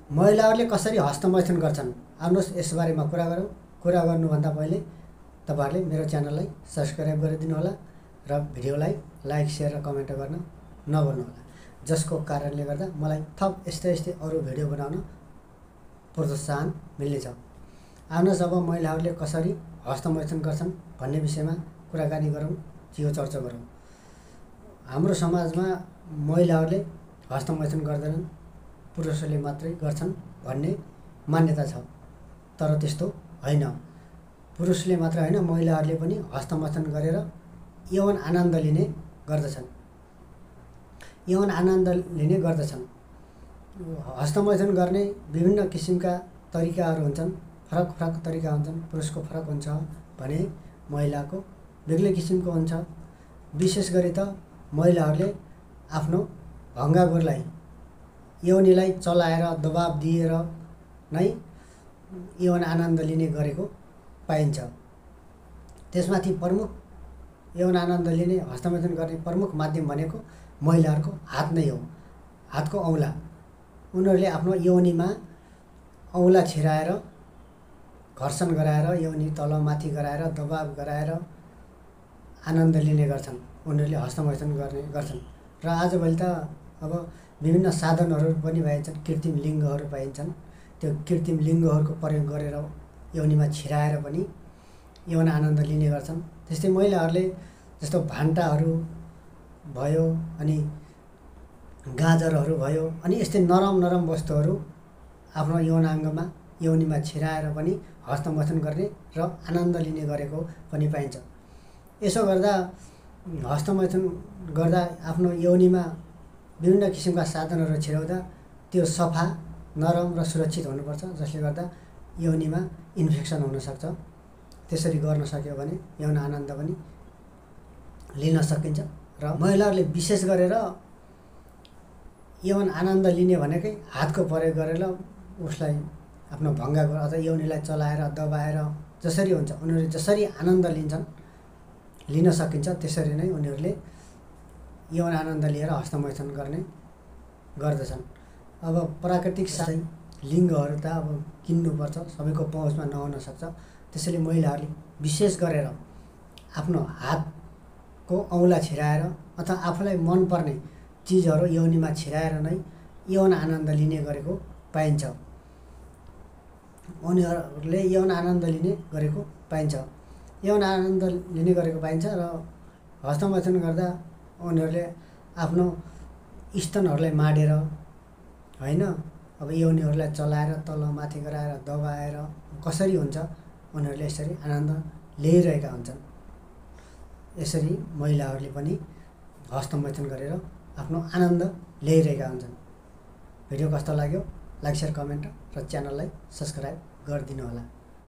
महिलाहरूले कसरी हस्तमैथुन गर्छन् आउनुहोस् यसबारेमा कुरा गरौँ। कुरा गर्नुभन्दा पहिले तपाईहरुले मेरो च्यानललाई सब्स्क्राइब गरिदिनु होला र भिडियोलाई लाइक शेयर र कमेन्ट गर्न नभुल्नु होला, जसको कारणले गर्दा मलाई थप यस्तै अरु भिडियो बनाउन प्रोत्साहन मिल्नेछ। आउनुहोस् अब महिलाहरूले कसरी हस्तमैथुन गर्छन् भन्ने विषयमा कुराकानी गरौँ, चियो चर्चा गरौँ। हाम्रो समाजमा महिलाहरूले हस्तमैथुन गर्दैनन्, पुरुषहरूले मात्रै गर्छन् भन्ने मान्यता छ। तर त्यस्तो हैन। पुरुषले मात्र हैन, महिलाहरूले पनि हस्तमैथुन गरेर यौन आनन्द लिने गर्दछन्। हस्तमैथुन गर्ने विभिन्न किसिमका तरिकाहरू हुन्छन्, फरक तरिका हुन्छन्। पुरुषको फरक हुन्छ भने महिलाको बेग्लै किसिमको हुन्छ। विशेष गरी त महिलाहरूले आफ्नो भङ्गागोरलाई यौनीलाई चलाएर दबाब दिएर नै यौन आनन्द लिने गरेको पाइन्छ। त्यसमाथि प्रमुख यौन आनन्द लिने हस्तमैथुन गर्ने प्रमुख माध्यम भनेको महिलाहरूको हात नै हो, हातको औँला। उनीहरूले आफ्नो यौनीमा औँला छिराएर घर्षण गराएर यौनी तलमाथि गराएर दबाब गराएर आनन्द लिने गर्छन्। उनीहरूले हस्तमैथुन गर्ने गर्छन्। र आजभोलि त अब विभिन्न साधनहरू पनि पाइन्छन्, कृत्रिम लिङ्गहरू पाइन्छन्। त्यो कृत्रिम लिङ्गहरूको प्रयोग गरेर यौनीमा छिराएर पनि यौन आनन्द लिने गर्छन्। त्यस्तै महिलाहरूले जस्तो भान्टाहरू भयो, अनि गाजरहरू भयो, अनि यस्तै नरम वस्तुहरू आफ्नो यौनाङ्गमा यौनीमा छिराएर पनि हस्तमैथुन गर्ने र आनन्द लिने गरेको पनि पाइन्छ। यसो गर्दा हस्तमैथुन गर्दा आफ्नो यौनीमा विभिन्न किसिमका साधनहरू छिराउँदा त्यो सफा, नरम र सुरक्षित हुनुपर्छ, जसले गर्दा यौनीमा इन्फेक्सन हुन सक्छ। त्यसरी गर्न सक्यो भने यौन आनन्द पनि लिन सकिन्छ। र महिलाहरूले विशेष गरेर यौन आनन्द लिने भनेकै हातको प्रयोग गरेर उसलाई आफ्नो भङ्गागोर अथवा यौनीलाई चलाएर दबाएर जसरी हुन्छ, उनीहरूले जसरी आनन्द लिन सकिन्छ त्यसरी नै उनीहरूले यौन आनन्द लिएर हस्तमैथुन गर्ने गर्दछन्। अब प्राकृतिक साथै लिङ्गहरू त अब किन्नुपर्छ, सबैको पहुँचमा नहुन सक्छ। त्यसैले महिलाहरूले विशेष गरेर आफ्नो हातको औँला छिराएर अथवा आफूलाई मनपर्ने चिजहरू यौनीमा छिराएर नै यौन आनन्द लिने गरेको पाइन्छ। उनीहरूले यौन आनन्द लिने गरेको पाइन्छ। र हस्तमैथुन गर्दा उनीहरूले आफ्नो स्तनहरूलाई माडेर हैन, अब यौनीहरूलाई चलाएर तलमाथि गराएर दबाएर कसरी हुन्छ, उनीहरूले यसरी आनन्द लिइरहेका हुन्छन्। यसरी महिलाहरूले पनि हस्तमैथुन गरेर आफ्नो आनन्द लिइरहेका हुन्छन्। भिडियो कस्तो लाग्यो लाइक शेयर कमेन्ट र च्यानललाई सब्स्क्राइब गरिदिनु होला।